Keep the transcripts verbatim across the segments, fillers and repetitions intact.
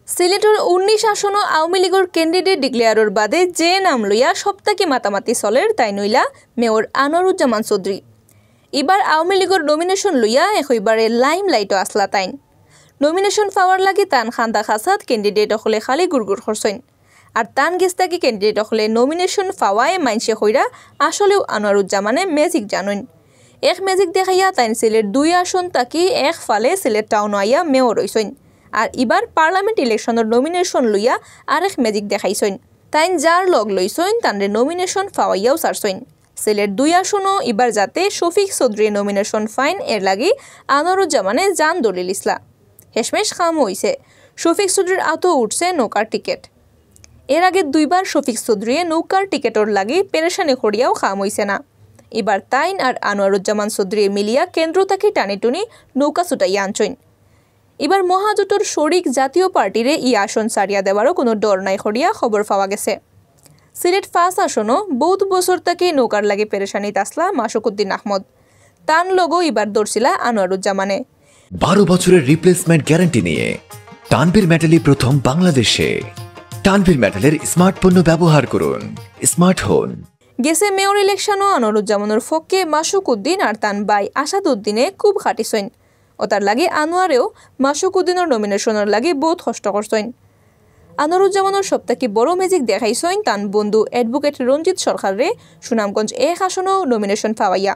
সিলেটর উনিশ আসনও আওয়ামী লীগর ক্যান্ডিডেট ডিক্লেয়ারর বাদে যে নাম লইয়া সব থাকি মাতামাতি চলের তাইন অইলা মেয়র আনোয়ারুজ্জামান চৌধুরী। ইবার আওয়ামী লীগর নমিনেশন লইয়া একইবারে লাইমলাইটও আছলা তাইন। নমিনেশন পাওয়ার লাগি তান খান্দা খাসাত ক্যান্ডিডেট অকলে খালি গুড়গুড় করছইন। আর তান গেছ থাকি ক্যান্ডিডেট অকলে নমিনেশন পাওয়ায় মাইনষে কইরা আসলেউ আনোয়ারুজ্জামানে ম্যাজিক জানইন। এক ম্যাজিক দেখাইয়া তাইন সিলেট দুই আসন থাকি এক ফালে সিলেট টাউনও আইয়া মেয়র অইছইন। আর ইবার পার্লামেন্ট ইলেকশনর নমিনেশন লইয়া আরেক ম্যাজিক দেখাইছইন। তাইন যার লগ লইছইন তানরে নমিনেশন পাওয়াইয়াও ছাড়ছইন। সিলেট দুই আসনও ইবার যাতে শফিক চৌধুরীয়ে নমিনেশন পাইন এর লাগি আনোয়ারুজ্জামানে জান দলিল ইসলা। হেশমেশ কামও অইছে। শফিক চৌধুরীর আতো উঠছে নৌকার টিকিট। এর আগে দুইবার শফিক চৌধুরীয়ে নৌকার টিকিটর লাগি পেরেশানি করিয়াও কাম অইছে না। ইবার তাইন আর আনোয়ারুজ্জামান চৌধুরীয়ে মিলিয়া কেন্দ্র থাকি টানিটুনি নৌকা ছুটাইয়া আনছইন। ইবার মহাজোটর শরিক জাতীয় পার্টিরে ই আসন ছাড়িয়া দেওয়ারও কোনো ডর নাই করিয়া খবর পাওয়া গেছে। সিলেট পাঁচ আসনও বউত বছর থাকি নৌকার লাগি পেরেশানিত আছলা মাসুক উদ্দিন আহমদ। তান লগও ইবার ধরছিলা আনোয়ারুজ্জামানে। বারো বছরের রিপ্লেসমেন্ট গ্যারান্টি নিয়ে তানভীর মেটালি প্রথম বাংলাদেশে। তানভীর মেটালের স্মার্ট পণ্য ব্যবহার করুন, স্মার্ট হন। গেছে মেয়র ইলেকশনও আনোয়ারুজ্জামানর পক্ষে মাসুক উদ্দিন আর তান ভাই আসাদ উদ্দিনে খুব খাটিছইন। ওতার লাগি আনোয়ারেও মাসুক উদ্দিনর নমিনেশনর লাগি বউত কষ্ট করছইন। আনোয়ারুজ্জামানর সব থাকি বড় ম্যাজিক দেখাইছইন তান বন্ধু অ্যাডভোকেট রঞ্জিত সরকাররে সুনামগঞ্জ এক আসনও নমিনেশন পাওয়াইয়া।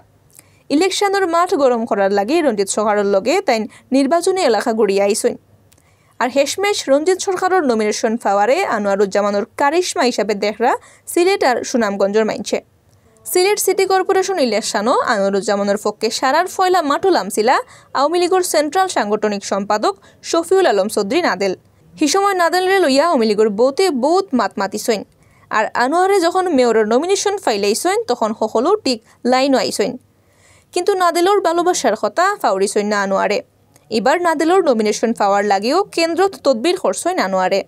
ইলেকশনর মাঠ গরম করার লাগি রঞ্জিত সরকারর লগে তাইন নির্বাচনী এলাকা ঘুরিয়া আইছইন। আর হেশমেশ রঞ্জিত সরকারর নমিনেশন পাওয়ারে আনোয়ারুজ্জামানর কারিশমা হিসাবে দেখরা সিলেট আর সুনামগঞ্জর মাইনষে। সিলেট সিটি কর্পোরেশন ইলেকশনও আনোয়ারুজ্জামানর পক্ষে সারার ফয়লা মাঠো লামছিলা আওয়ামী লীগর সেন্ট্রাল সাংগঠনিক সম্পাদক শফিউল আলম চৌধুরী নাদেল। হি সময় নাদেলরে লইয়া আওয়ামী লীগর বউতে বউত মাত মাতিছইন। আর আনোয়ারে যখন মেয়রর নমিনেশন পাইলাইছইন তখন সকলো ঠিক লাইনও আইছইন। কিন্তু নাদেলর ভালোবাসার কথা পাউরিছইন না আনোয়ারে। ইবার নাদেলর নমিনেশন পাওয়ার লাগিও কেন্দ্রত তদবির করছইন আনোয়ারে।